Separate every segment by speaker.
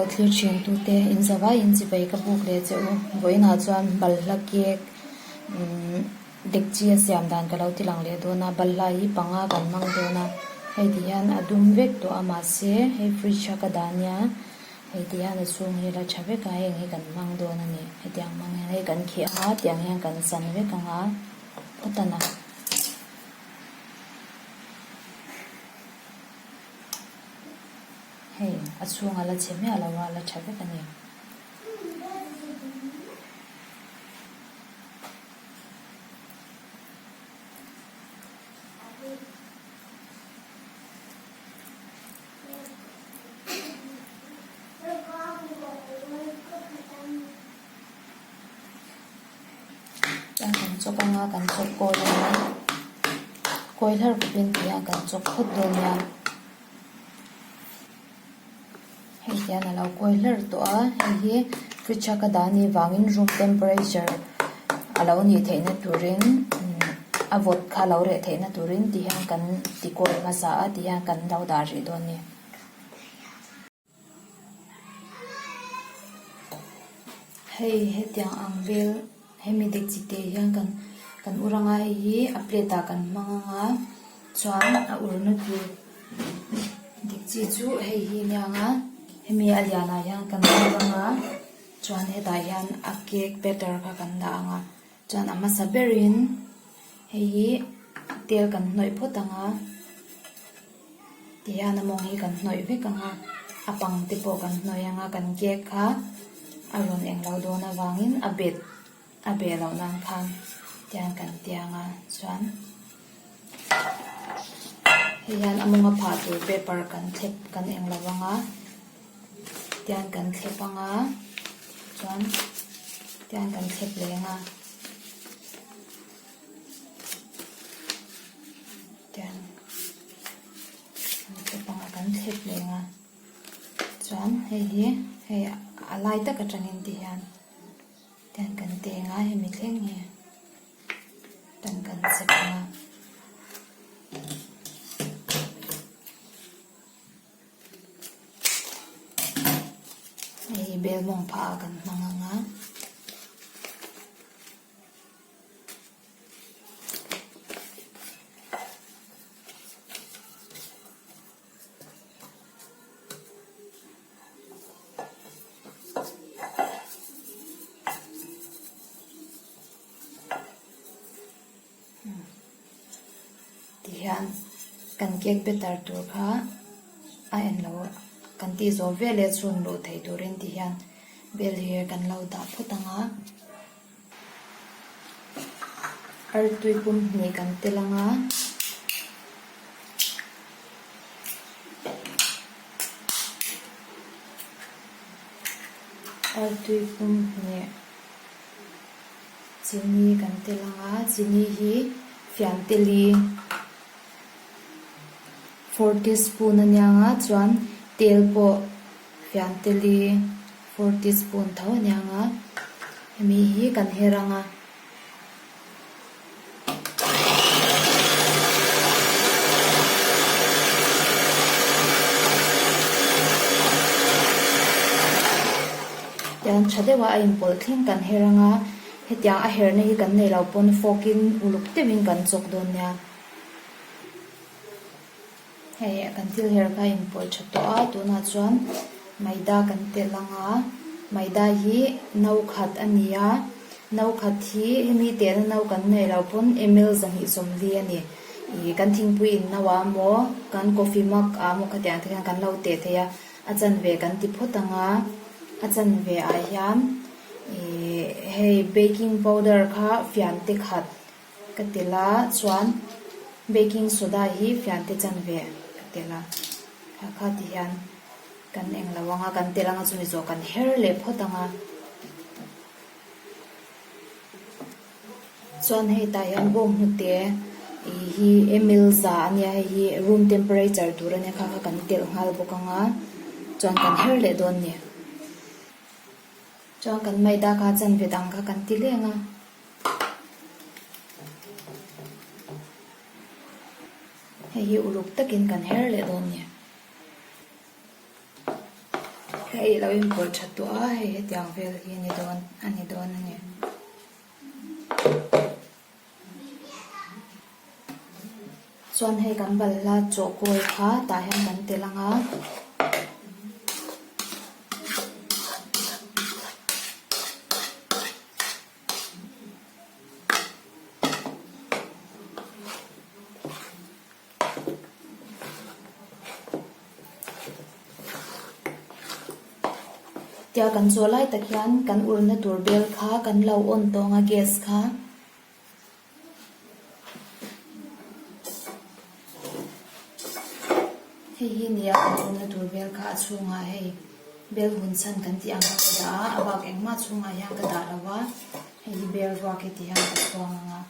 Speaker 1: lo thlir thin tute in zavai in chibai ka buk leh che u. Vawiinah chuan balhla cake umm dekchi a siam dan ka lo ti lang leh dawn a, balhla hi panga kan hmang dawn a, hei ti hian a dum vek tawh a mahse hei fridge a ka dah nia hei ti hian a chhung hi la tha vek a heng hi kan hmang dawn a ni hetiang hmang hian hei kan kheh ang a tiang hian kan san vek ang a phawt a na. Hei a chhunga la chhe miah lo a la tha vek a ni. Chuan kan chawk anga kan chawk kawi anga kawi hlar khawpin ti hian kan chawk phawt dawn nia. Hei hian a lo kawi hlar tawh a hei hi fridge a ka dah anih vangin room temperature a lo nih theihna turin a vawt kha a lo reh theihna turin ti hian kan ti kawi hmasa a ti hian kan lo dah rih dawn a ni. Hei hetiang ang vel hemi dik chi te hian kan kan ur anga hei hi a plate ah kan hmang anga chuan a urna tur dik chi chu hei hi nia ang a hemi a lianah hian kan ur anga chuan hetah hian a cake batter kha kan dah ang a chuan a hmasa berin hei hi tel kan hnawih phawt ang a. Tihian a mawng hi kan hnawih vek ang a, a pang te pawh kan hnawih ang a, kan cake kha a rawn eng lo dawn avangin a bet a beh loh nan khan tiang kan ti ang a chuan hei hian a mawng a phah tur paper kan thlep kan eng lo ang a tiang kan thlep ang a chuan tiang kan thlep leh ang a. Tiang an thlep ang a kan thlep leng a chuan hei hi hei a lai tak atangin ti hian tiang kan teng a hemi thleng hi tan kan chep ang a. Hei hi bel mawng phah ah kan hmang ang a. Tihian kan cake batter tur kha a en lo kan tih zawh veleh chhun luh theih turin tihian bel hi kan lo dah phawt ang a. Artui pum hnih kan tel ang a. Artui pum hnih chini kan tel ang a, chini hi fian teli four teaspoon a nia ang a chuan tel pawh fian teli four teaspoon tho a nia ang a hemi hi kan her ang a. Tiang tha deuha a inpawlh thleng kan her ang a, hetiang a herna hi kan nei lo pawn fork in uluk deuhin kan chawk dawn nia. Hei kan thil her kha a inpawlh tha tawh a, tunah chuan maida kan telh ang a, maida hi no khat a ni a, no khat hi hemi tehna no kan nei lo pawn ml 240 a ni. Ih kan thingpui in no ah maw kan coffee mug ah maw khatiang te hian kan lo teh thei a, a chanve kan ti phawt ang a, a chanve ah hian ih hei baking powder kha fian te khat. Ka tel a, chuan baking soda hi fiante chanve ka tel a, kha kha ti hian kan eng lo ang a, kan tel ang a chumi zawh kan her leh phawt ang a. Chuan hei tah hian bawng hnute ih hi ml za a nia hei hi room temperature tur a nia kha kha kan telh nghal bawk ang a, chuan kan her leh dawn a ni. Chuan kan maida kha chanve dang kha kan ti leng a. Hei hi uluk takin kan her leh dawn nia. Hei lo inpawlh tha tawh a, hei hetiang vel hi a ni dawn a ni dawn a ni. Chuan hei kan balhla chawhkawi kha tah hian kan tel ang a. Tia kan chaw lai tak hian kan urna tur bel kha kan lo on tawng a gas kha. Hei hi nia kan urna tur bel kha a chhungah hei bel hun chhan kan tih ang kha ka dah a, a bak engmah chhungah hian ka dah lo a, hei hi bel ruak heti hian ka chhuang ang a.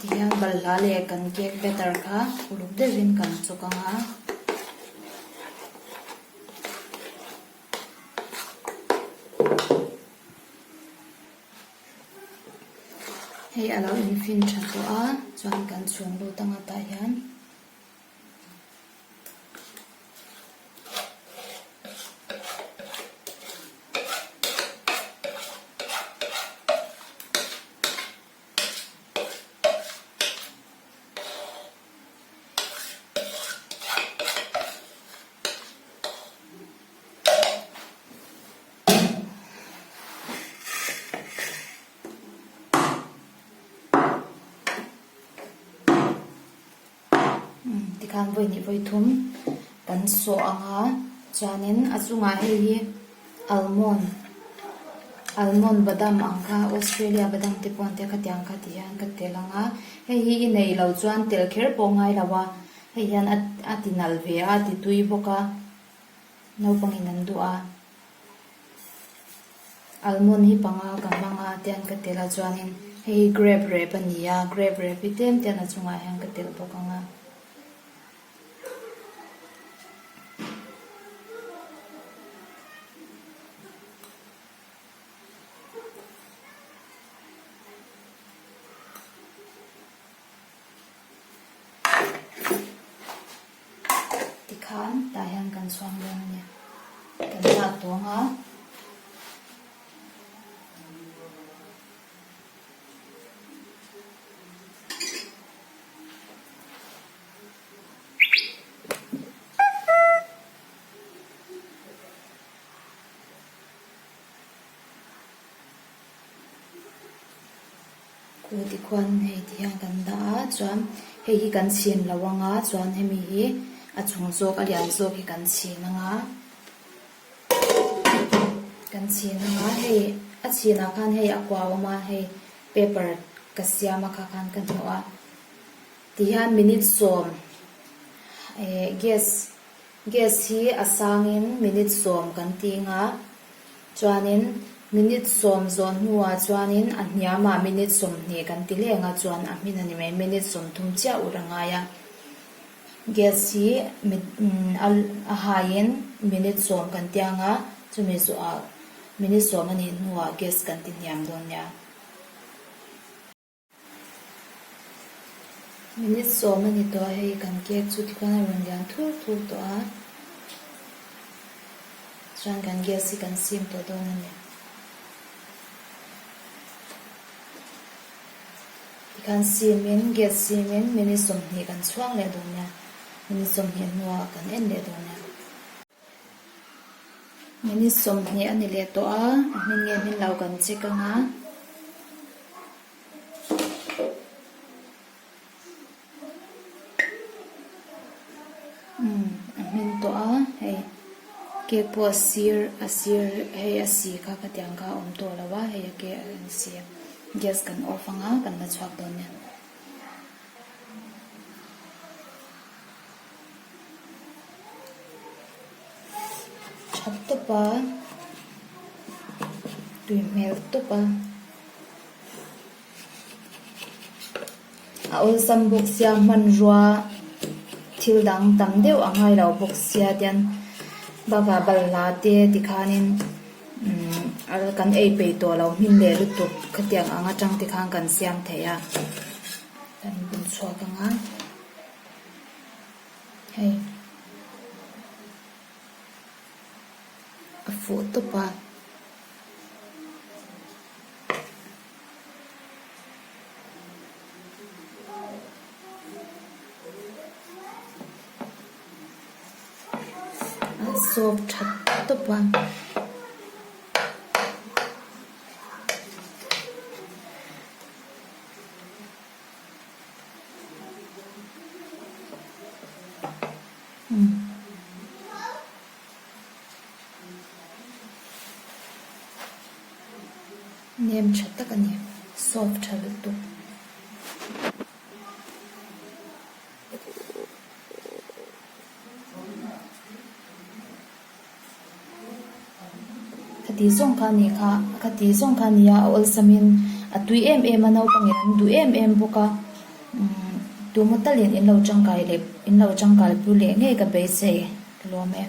Speaker 1: Tihian balhla leh kan cake batter kha uluk deuhin kan chawk ang a. Hei a lo infin tha tawh a chuan kan chhung lut anga tah hian. Tikhan vawi hnih vawi thum kan sawh ang a chuanin a chungah hei hi almond almond badam ang kha Australia badam te pawh an tia khatiang kha ti hian ka tel ang a hei hi i neih loh chuan tel kher pawh a ngai lo a hei hian a ti nalh ve a a ti tui bawk a. Naupangin an duh a, almond hi panga ka hmang a tian ka tel a chuanin hei hi grape rep a ni a, grape rep hi tlem te a chungah hian ka tel bawk ang a. Tikhan tah hian kan chhuang dawn a ni. Kan dah tawng a. Khu tikhuan hei ti hian kan dah a chuan hei hi kan chhin lo ang a chuan hemi hi a chung zawk a lian zawk hi kan chhin ang a kan chhin ang a hei a chhinah khan hei a kua awm a hei paper ka siam a kha khan ka hnawh a tihian minute sawm eh gas gas hi a sangin minute sawm kan ti ang a. Chuanin minute sawm zawh hnuah chuanin a hniamah minute 20 kan ti leng a, chuan a hmin a ni mai, minute 30 chiah ur a ngai a. Gas hi a haiin minute sawm kan ti ang a, chumi zawhah minute sawm a nih hnuah gas kan ti hniam dawn nia. Minute sawm a ni tawh a hei kan cake chu tikhuan a rawn lian thur thur tawh a chuan kan gas hi kan sim tawh dawn a ni tikhan sim in gas sim in minute 20 kan chhuang leh dawn nia minute 20 hnuah kan en leh dawn nia. Minute 20 a ni leh tawh a, a hmin nge hmin lo kan check ang a. Umm a hmin tawh a hei cake pawh a sir a sir hei a si kha khatiang kha a awm tawh lo a hei a ke a en si a gas kan off ang a kan la chhuak dawn nia. Tha tawp a tui hmel tawp a. A awlsam bawk sia hmanrua thil dang tam deuh a ngai lo bawk sia tian bakah balhla te tikhanin. Kan ei peih tawh lo hmin leh lutuk khatiang ang atang te khan kan siam thei a. Kan bun chhuak ang a. Hei. A fuh tawp a. A sawp tha tawp a. Nem tha tak a ni soft tha lutuk. Khati zawng kha a ni kha khati zawng kha a ni a a awlsamin a tui em em a naupangin an duh em em bawk a umm tumaw talin in lo tangkai leh in lo tangkai pui leh ngei ka beisei ka lawm e.